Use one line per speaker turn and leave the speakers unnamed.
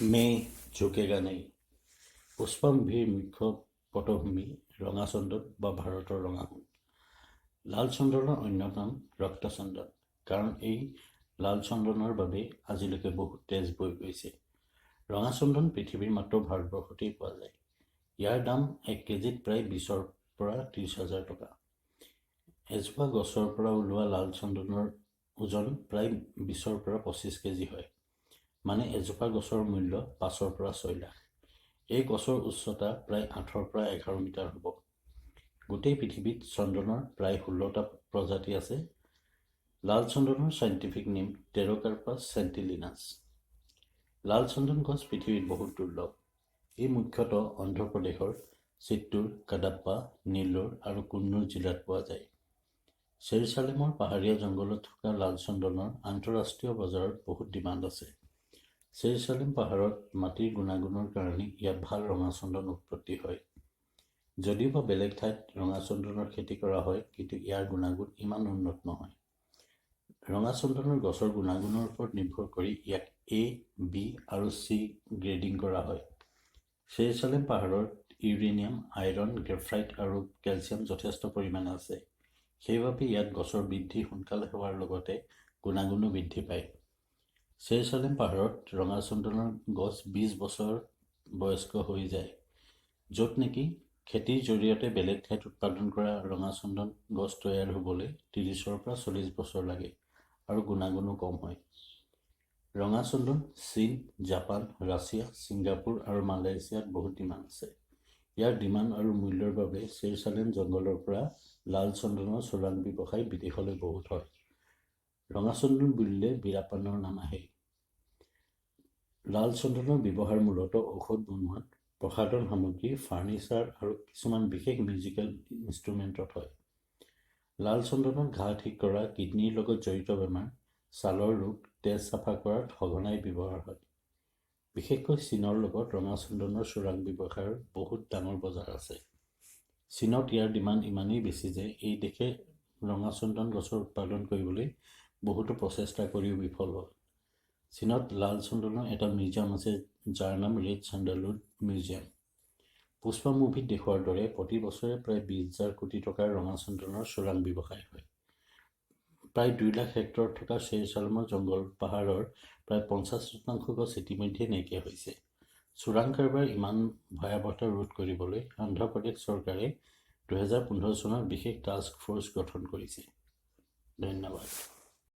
मैं झुकेगा नहीं। পুষ্পা মুভিৰ মুখ্য পটভূমি ৰঙা চন্দন বা ভাৰতৰ ৰঙা সোণ। লাল চন্দনৰ অন্য নাম ৰক্তচন্দন, কাৰণ এই লাল চন্দনৰ বাবেই আজিলৈকে বহুত তেজ বৈ গৈছে। ৰঙা চন্দন পৃথিৱীৰ মাত্ৰ ভাৰতবৰ্ষতেই পোৱা যায়। ইয়াৰ দাম 1 কেজিত প্ৰায় 20ৰ পৰা 30 হাজাৰ টকা। এজোপা গছৰ পৰা ওলোৱা লাল চন্দনৰ ওজন প্ৰায় 20ৰ পৰা 25 কেজি হয়, মানে এজোপা গছৰ মূল্য 5ৰ পৰা 6 লাখ। এই গছৰ উচ্চতা প্ৰায় 8ৰ পৰা 11 মিটাৰ হ'ব। গোটেই পৃথিৱীত চন্দনৰ প্ৰায় 16টা প্ৰজাতি আছে। লাল চন্দনৰ চাইণ্টিফিক নেম টেৰ'কাৰ্পাছ চেণ্টেলিনাছ। লাল চন্দন গছ পৃথিৱীত বহুত দুৰ্লভ। ই মুখ্যতঃ অন্ধ্ৰপ্ৰদেশৰ চিত্তুৰ, কাডাপ্পা, নেল্লোৰ আৰু কুন্নুৰ জিলাত পোৱা যায়। শ্ৰীচালেমৰ পাহাৰীয়া জংঘলত থকা লাল চন্দনৰ আন্তঃৰাষ্ট্ৰীয় বজাৰত বহুত ডিমাণ্ড আছে। শ্ৰীচালেম পাহাৰত মাটিৰ গুণাগুণৰ কাৰণে ইয়াত ভাল ৰঙা চন্দন উৎপত্তি হয়। যদিওবা বেলেগ ঠাইত ৰঙা চন্দনৰ খেতি কৰা হয়, কিন্তু ইয়াৰ গুণাগুণ ইমান উন্নত নহয়। ৰঙা চন্দনৰ গছৰ গুণাগুণৰ ওপৰত নিৰ্ভৰ কৰি ইয়াক এ, বি আৰু চি গ্ৰেডিং কৰা হয়। শ্ৰীচালেম পাহাৰত ইউৰেনিয়াম, আইৰণ, গ্ৰেফাইট আৰু কেলছিয়াম যথেষ্ট পৰিমাণে আছে। সেইবাবে ইয়াত গছৰ বৃদ্ধি সোনকালে হোৱাৰ লগতে গুণাগুণো বৃদ্ধি পায়। শ্ৰীচালেম পাহাৰত ৰঙা চন্দনৰ গছ 20 বছৰ বয়স্ক হৈ যায়, য'ত নেকি খেতিৰ জৰিয়তে বেলেগ ঠাইত উৎপাদন কৰা ৰঙা চন্দন গছ তৈয়াৰ হ'বলৈ 30ৰ পৰা 40 বছৰ লাগে আৰু গুণাগুণো কম হয়। ৰঙা চন্দন চীন, জাপান, ৰাছিয়া, ছিংগাপুৰ আৰু মালয়েছিয়াত বহুত ডিমাণ্ড আছে। ইয়াৰ ডিমাণ্ড আৰু মূল্যৰ বাবে শ্ৰীচালেম জংঘলৰ পৰা লাল চন্দনৰ চোৰাং ব্যৱসায় বিদেশলৈ বহুত হয়। ৰঙা চন্দন বুলিলে বীৰাপানৰ নাম আহেই। লাল চন্দনৰ ব্যৱহাৰ মূলতঃ ঔষধ বনোৱাত, প্ৰসাধন সামগ্ৰী, ফাৰ্নিচাৰ আৰু কিছুমান বিশেষ মিউজিকেল ইনষ্ট্ৰুমেণ্টত হয়। লাল চন্দনত ঘাঁ ঠিক কৰা, কিডনীৰ লগত জড়িত বেমাৰ, ছালৰ ৰোগ, তেজ চাফা কৰাত সঘনাই ব্যৱহাৰ হয়। বিশেষকৈ চীনৰ লগত ৰঙা চন্দনৰ চোৰাং ব্যৱসায়ৰ বহুত ডাঙৰ বজাৰ আছে। চীনত ইয়াৰ ডিমাণ্ড ইমানেই বেছি যে এই দেশে ৰঙা চন্দন গছৰ উৎপাদন কৰিবলৈ বহুতো প্ৰচেষ্টা কৰিও বিফল হ'ল। চীনত লাল চন্দনৰ এটা মিউজিয়াম আছে, যাৰ নাম ৰেড চেণ্ডালউড মিউজিয়াম। পুষ্পা মুভিত দেখুওৱাৰ দৰে প্ৰতি বছৰে প্ৰায় 20 হাজাৰ কোটি টকাৰ ৰঙা চন্দনৰ চোৰাং ব্যৱসায় হয়। প্ৰায় 2 লাখ হেক্টৰত থকা শ্বেৰচালমৰ জংঘল পাহাৰৰ প্ৰায় 50% গছ ইতিমধ্যে নাইকিয়া হৈছে। চোৰাং কাৰবাৰ ইমান ভয়াৱহতা ৰোধ কৰিবলৈ অন্ধ্ৰপ্ৰদেশ চৰকাৰে 2015 চনত বিশেষ টাস্ক ফ'ৰ্চ গঠন কৰিছে। ধন্যবাদ।